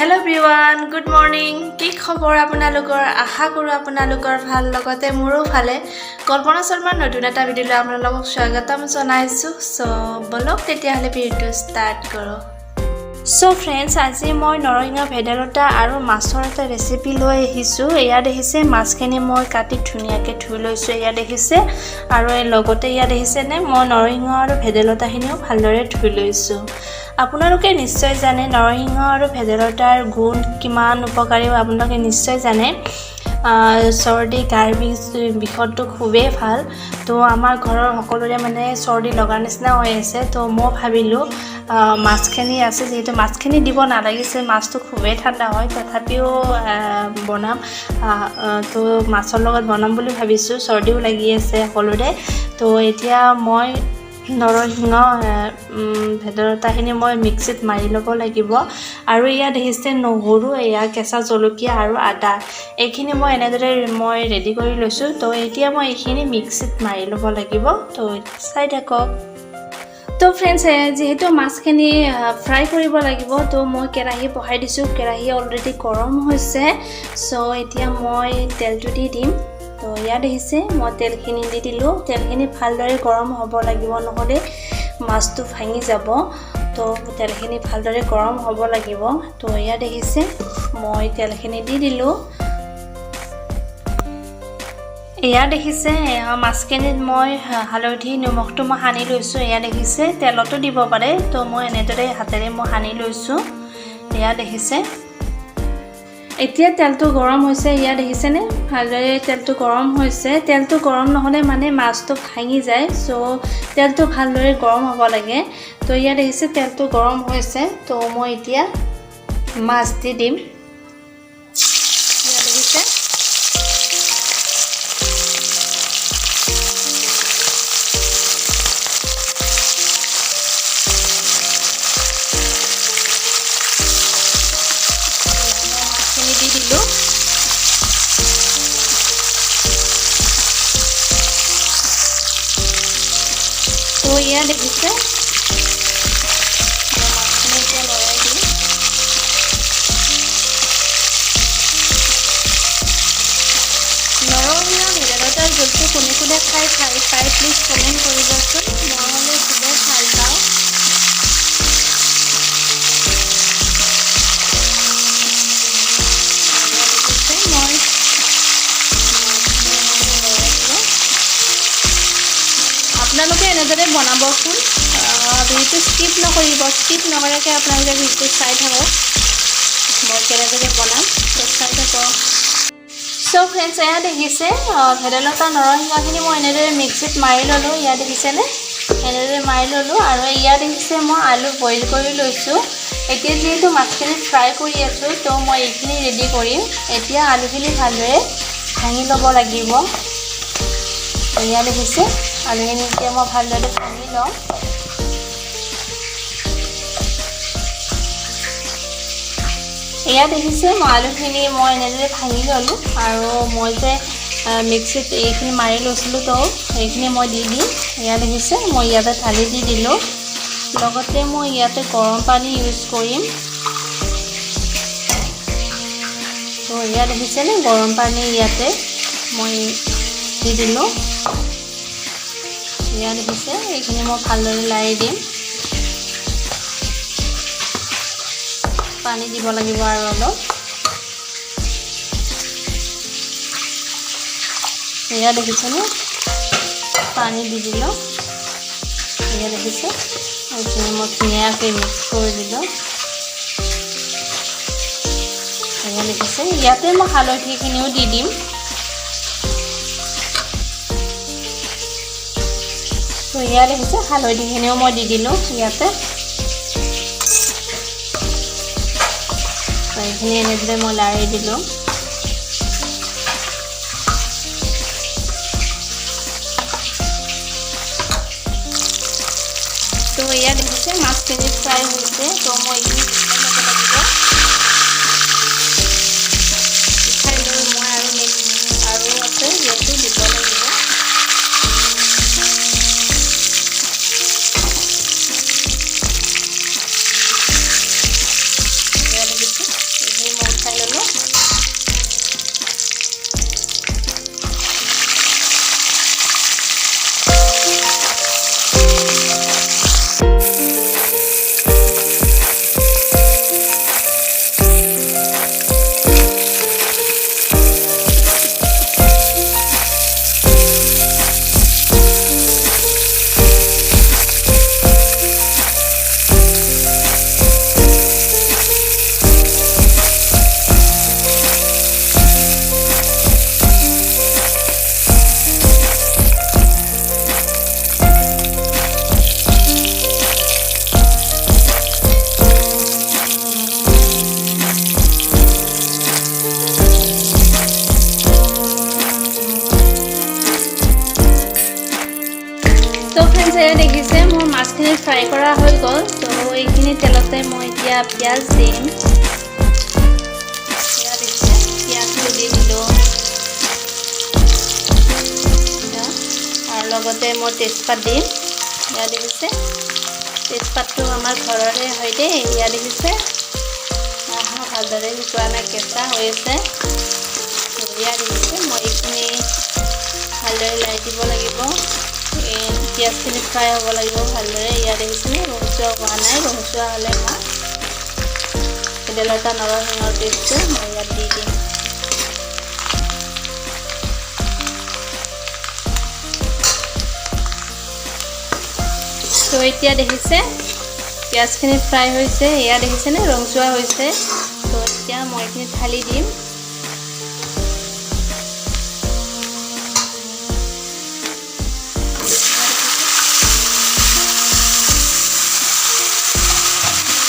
Hello' everyone, good morning. কি খবৰ আপোনালোকৰ? আশা কৰোঁ আপোনালোকৰ ভাল, লগতে মোৰো ভালে। কল্পনা শৰ্মাৰ নতুন এটা ভিডিঅ'লৈ আপোনালোকক স্বাগতম জনাইছোঁ। চ' ব'লক তেতিয়াহ'লে, ভিডিঅ'টো ষ্টাৰ্ট কৰোঁ। চ' ফ্ৰেণ্ডছ, আজি মই নৰসিংহ, ভেদাইলতা আৰু মাছৰ এটা ৰেচিপি লৈ আহিছোঁ। এয়া দেখিছে, মাছখিনি মই কাটি ধুনীয়াকৈ ধুই লৈছোঁ, এয়া দেখিছে। আৰু এই লগতে ইয়াত দেখিছেনে, মই নৰসিংহ আৰু ভেদাইলতাখিনিও ভালদৰে ধুই লৈছোঁ। আপোনালোকে নিশ্চয় জানে নৰসিংহ আৰু ভেদাইলতাৰ গুণ কিমান উপকাৰী। আপোনালোকে নিশ্চয় জানে, চৰ্দি, গাৰ বিষ, বিষতটো খুবেই ভাল। তো আমাৰ ঘৰৰ সকলোৰে মানে চৰ্দি লগাৰ নিচিনা হৈ আছে। তো মই ভাবিলোঁ, মাছখিনি আছে যিহেতু, মাছখিনি দিব নালাগিছিল, মাছটো খুবেই ঠাণ্ডা হয়, তথাপিও বনাম। তো মাছৰ লগত বনাম বুলি ভাবিছোঁ। চৰ্দিও লাগি আছে সকলোৰে। তো এতিয়া মই নৰসিংহ, ভেদাইলতাখিনি মই মিক্সিত মাৰি ল'ব লাগিব। আৰু ইয়াত দেখিছে নহৰু, এয়া কেঁচা জলকীয়া আৰু আদা, এইখিনি মই এনেদৰে মই ৰেডি কৰি লৈছোঁ। তো এতিয়া মই এইখিনি মিক্সিত মাৰি ল'ব লাগিব। তো চাই থাকক। তো ফ্ৰেণ্ডছ, যিহেতু মাছখিনি ফ্ৰাই কৰিব লাগিব, তো মই কেৰাহী বহাই দিছোঁ। কেৰাহী অলৰেডি গৰম হৈছে। চ' এতিয়া মই তেলটো দি দিম। তো ইয়াত দেখিছে, মই তেলখিনি দি দিলোঁ। তেলখিনি ভালদৰে গৰম হ'ব লাগিব, নহ'লে মাছটো ভাঙি যাব। তো তেলখিনি ভালদৰে গৰম হ'ব লাগিব। তো ইয়াত দেখিছে, মই তেলখিনি দি দিলোঁ। এয়া দেখিছে, মাছখিনিত মই হালধি, নিমখটো মই সানি লৈছোঁ। এয়া দেখিছে, তেলতো দিব পাৰে। তো মই এনেদৰে হাতেৰে মই সানি লৈছোঁ। এয়া দেখিছে, এতিয়া তেলটো গৰম হৈছে। এয়া দেখিছেনে, ভালদৰে তেলটো গৰম হৈছে। তেলটো গৰম নহ'লে মানে মাছটো ভাঙি যায়। চ' তেলটো ভালদৰে গৰম হ'ব লাগে। তো ইয়াত দেখিছে, তেলটো গৰম হৈছে। তো মই এতিয়া মাছ দি দিম। ইয়াত দেখিছে, মই মাছখিনি দি দিলোঁ। তো ইয়াত দেখিছে, মই মাছখিনি এতিয়া লৰাই দিম। নৰসিংহ, ভেদাইলতাৰ জোলটো কোনে কোনে খাই ভাল পায়, প্লিজ কমেণ্ট কৰিবচোন। মই হ'লে খুবেই ভাল পাওঁ। এয়া দেখিছে, মই মাছখিনি এনেদৰে লৰাই দিলোঁ। আপোনালোকে এনেদৰে বনাবচোন। ভিডিঅ'টো স্কিপ নকৰিব। স্কিপ নকৰাকৈ আপোনালোকে ভিডিঅ'টো চাই থাকক, মই কেনেদৰে বনাম। তো চাই থাকক। চ' ফ্ৰেণ্ডছ, এয়া দেখিছে, ভেদাইলতা, নৰসিংহখিনি মই এনেদৰে মিক্সিত মাৰি ল'লোঁ। ইয়াত দেখিছেনে, এনেদৰে মাৰি ল'লোঁ। আৰু ইয়াত দেখিছে, মই আলু বইল কৰি লৈছোঁ। এতিয়া যিহেতু মাছখিনি ফ্ৰাই কৰি আছোঁ, তো মই এইখিনি ৰেডি কৰিম। এতিয়া আলুখিনি ভালদৰে ভাঙি ল'ব লাগিব। এয়া দেখিছে, আলুখিনি এতিয়া মই ভালদৰে ভাঙি লওঁ। এয়া দেখিছে, মই আলুখিনি মই এনেদৰে ভাঙি ল'লোঁ। আৰু মই যে মিক্সিত এইখিনি মাৰি লৈছিলোঁ, তো সেইখিনি মই দি দিম। এয়া দেখিছে, মই ইয়াতে ঢালি দি দিলোঁ। লগতে মই ইয়াতে গৰম পানী ইউজ কৰিম। তো এয়া দেখিছেনে, গৰম পানী ইয়াতে মই দি দিলোঁ। এয়া দেখিছে, এইখিনি মই ভালদৰে লাৰি দিম। পানী দিব লাগিব আৰু অলপ। এয়া দেখিছেনে, পানী দি দিলোঁ। এয়া দেখিছে, এইখিনি মই ধুনীয়াকৈ মিক্স কৰি দিলোঁ। এয়া দেখিছে, ইয়াতে মই হালধিখিনিও দি দিম। তো এয়া দেখিছে, হালধিখিনিও মই দি দিলোঁ ইয়াতে। তো এইখিনি এনেদৰে মই লাৰি দিলোঁ। তো এয়া দেখিছে, মাছখিনি ফ্ৰাই হৈছে। তো মই এইখিনি উঠাই ল'ব লাগিব। উঠাই লৈ মই আৰু নেক্সট আৰু আছে, যিহেতু দিব লাগিব। এয়া দেখিছে, ফ্ৰাই কৰা হৈ গ'ল। তো এইখিনি তেলতে মই এতিয়া পিঁয়াজ দিম। এয়া দেখিছে, পিঁয়াজটো দি দিলোঁ আৰু লগতে মই তেজপাত দিম। এয়া দেখিছে, তেজপাতটো আমাৰ ঘৰৰে হয় দেই। এয়া দেখিছে, ভালদৰে শুকোৱা নাই, কেঁচা হৈ আছে। এয়া দেখিছে, মই এইখিনি ভালদৰে লাই দিব লাগিব। এই পিঁয়াজখিনি ফ্ৰাই হ'ব লাগিব ভালদৰে। এয়া দেখিছেনে, ৰঙচুৱা হোৱা নাই। ৰঙচুৱা হ'লে মই ভেদাইলতা নৰসিংহৰ পেষ্টটো মই ইয়াত দি দিম। তো এতিয়া দেখিছে, পিঁয়াজখিনি ফ্ৰাই হৈছে। এয়া দেখিছেনে, ৰঙচুৱা হৈছে। তো এতিয়া মই এইখিনি ঢালি দিম।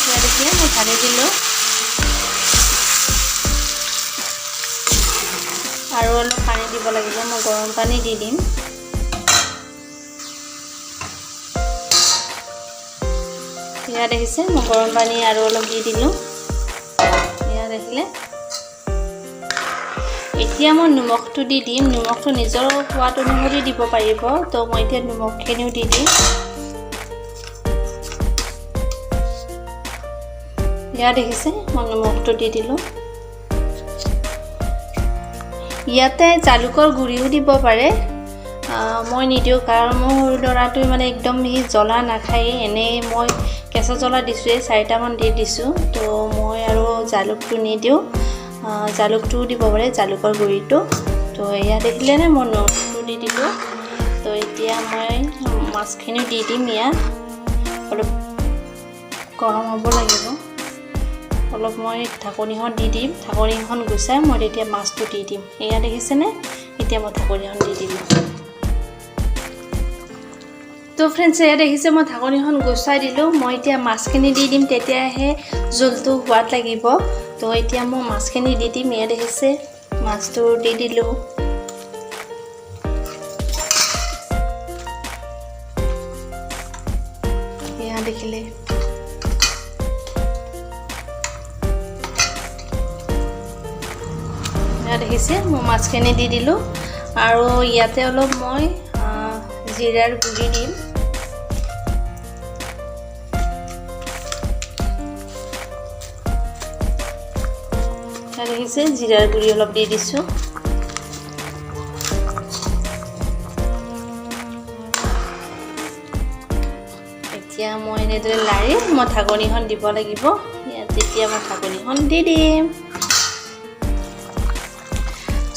ইয়াত এতিয়া মই ঢালি দিলোঁ আৰু অলপ পানী দিব লাগিব। মই গৰম পানী দি দিম। এয়া দেখিছে, মই গৰম পানী আৰু অলপ দি দিলোঁ। এয়া দেখিলে, এতিয়া মই নিমখটো দি দিম। নিমখটো নিজৰ সোৱাদ অনুসৰি দিব পাৰিব। তো মই এতিয়া নিমখখিনিও দি দিম। এয়া দেখিছে, মই নিমখটো দি দিলোঁ। ইয়াতে জালুকৰ গুড়িও দিব পাৰে, মই নিদিওঁ, কাৰণ মোৰ সৰু ল'ৰাটোৱে মানে একদম সি জ্বলা নাখায়েই। এনেই মই কেঁচা জ্বলা দিছোঁৱেই, 4টামান দি দিছোঁ। তো মই আৰু জালুকটো নিদিওঁ। জালুকটোও দিব পাৰে, জালুকৰ গুড়িটো। তো এয়া দেখিলেনে, মই নিমখটো দি দিলোঁ। তো এতিয়া মই মাছখিনিও দি দিম। ইয়াত অলপ গৰম হ'ব লাগিব। অলপ মই ঢাকনিখন দি দিম। ঢাকনিখন গুচাই মই তেতিয়া মাছটো দি দিম। এয়া দেখিছেনে, এতিয়া মই ঢাকনিখন দি দিলোঁ। তো ফ্ৰেণ্ডছ, এয়া দেখিছে, মই ঢাকনিখন গুচাই দিলোঁ। মই এতিয়া মাছখিনি দি দিম, তেতিয়াহে জোলটো সোৱাদ লাগিব। তো এতিয়া মই মাছখিনি দি দিম। এয়া দেখিছে, মাছটো দি দিলোঁ। এয়া দেখিলে, এয়া দেখিছে, মই মাছখিনি দি দিলোঁ আৰু ইয়াতে অলপ মই জিৰাৰ গুড়ি দিম। এয়া দেখিছে, জিৰাৰ গুড়ি অলপ দি দিছোঁ। এতিয়া মই এনেদৰে লাৰি মই ঢাকনিখন দিব লাগিব। ইয়াত তেতিয়া মই ঢাকনিখন দি দিম।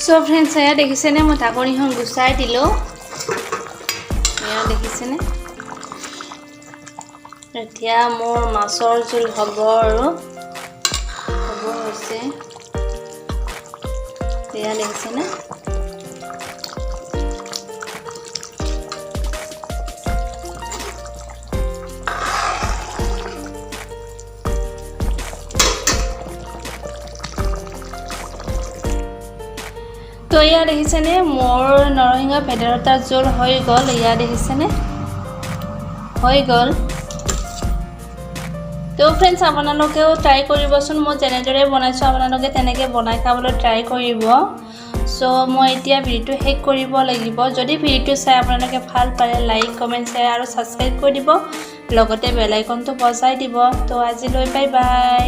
চ' ফ্ৰেণ্ডছ, এয়া দেখিছেনে, মই ঢাকনিখন গুচাই দিলোঁ। এয়া দেখিছেনে, এতিয়া মোৰ মাছৰ জোল হ'ব আৰু হ'ব হৈছে। এয়া দেখিছেনে, তো এয়া দেখিছেনে, মোৰ নৰসিংহ ভেদাইলতাৰ জোল হৈ গ'ল। এয়া দেখিছেনে, হৈ গ'ল। তো ফ্ৰেণ্ডছ, আপোনালোকেও ট্ৰাই কৰিবচোন। মই যেনেদৰে বনাইছোঁ, আপোনালোকে তেনেকৈ বনাই খাবলৈ ট্ৰাই কৰিব। চ' মই এতিয়া ভিডিঅ'টো শেষ কৰিব লাগিব। যদি ভিডিঅ'টো চাই আপোনালোকে ভাল পালে, লাইক, কমেণ্ট, শ্বেয়াৰ আৰু ছাবস্ক্ৰাইব কৰি দিব, লগতে বেল আইকনটো বজাই দিব। তো আজিলৈ বাই বাই।